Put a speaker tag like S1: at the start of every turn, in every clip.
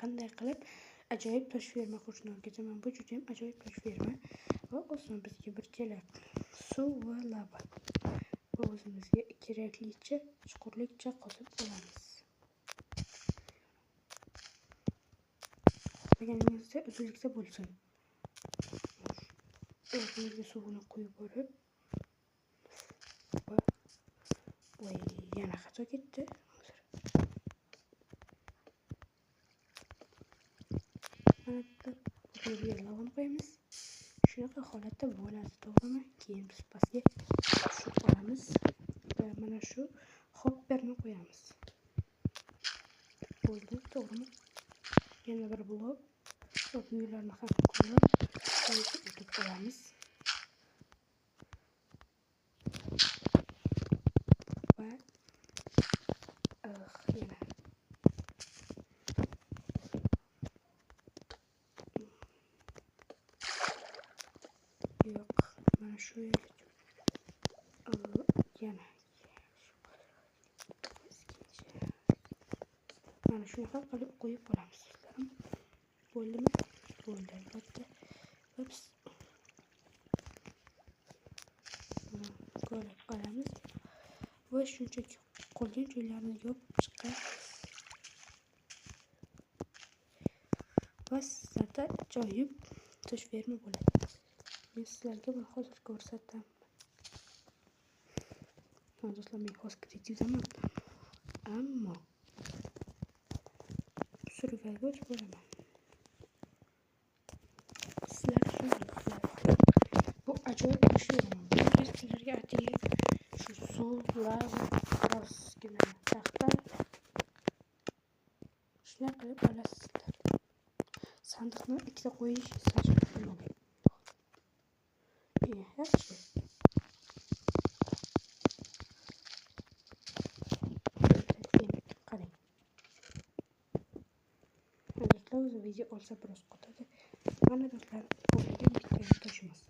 S1: Qanday qilib ajoyib tosh ferma qurishni o'rgataman. Bu juda ham ajoyib tosh ferma va oson. Bizga bir chelak suv va lava va o'zimizga keraklicha chuqurlikcha qozib olamiz. Deganingizda uzunlikda bo'lsin. O'zimizga suvini quyib borib va voy, yana xato ketdi. Mana bu yerga lavani qo'yamiz. Shunaqa holatda bo'ladi, to'g'rimi? Keyin biz pastga tushib olamiz va mana shu hopperni qo'yamiz. Bo'ldi, to'g'rimi? Yana bir blok va bu yerlarni ham ko'rib o'tib olamiz. Va yana yo'q, mana shu yana mana shunaqa qilib qo'yib olamiz do'stlarim. Bo'ldimi? Bo'ldi albatta. Va biz ko'rib olamiz va shunchaki qolgan joylarni yopib chiqamiz. Va sizlarda ajoyib tosh ferma bo'ladi. Men sizlarga buni hozir ko'rsataman. Do'stlar, men hozir kreativdaman, ammo survivalga o'tib boraman. Sizlar uchun bu ajoyib tosh ferma. Men sizlarga atigi shu suv, lava, birozgina taxta shunday qilib olasizlar. Sandiqni ikkita qo'yish sajda. Yaxshi. Qarang. Do'stlar, o'zi video olsa biroz qotadi. Mana do'stlar, qo'yilgan bitta toshimiz.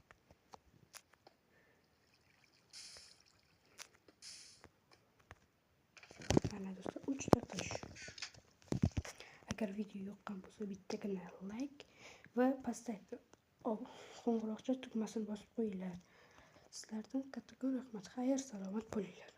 S1: Mana do'stlar, 3 ta tosh. Agar video yoqqan bo'lsa, bittagina like va pastdagi qo'ng'iroqcha tugmasini bosib qo'yinglar. Sizlardan kattakon rahmat. Xayr, salomat bo'linglar.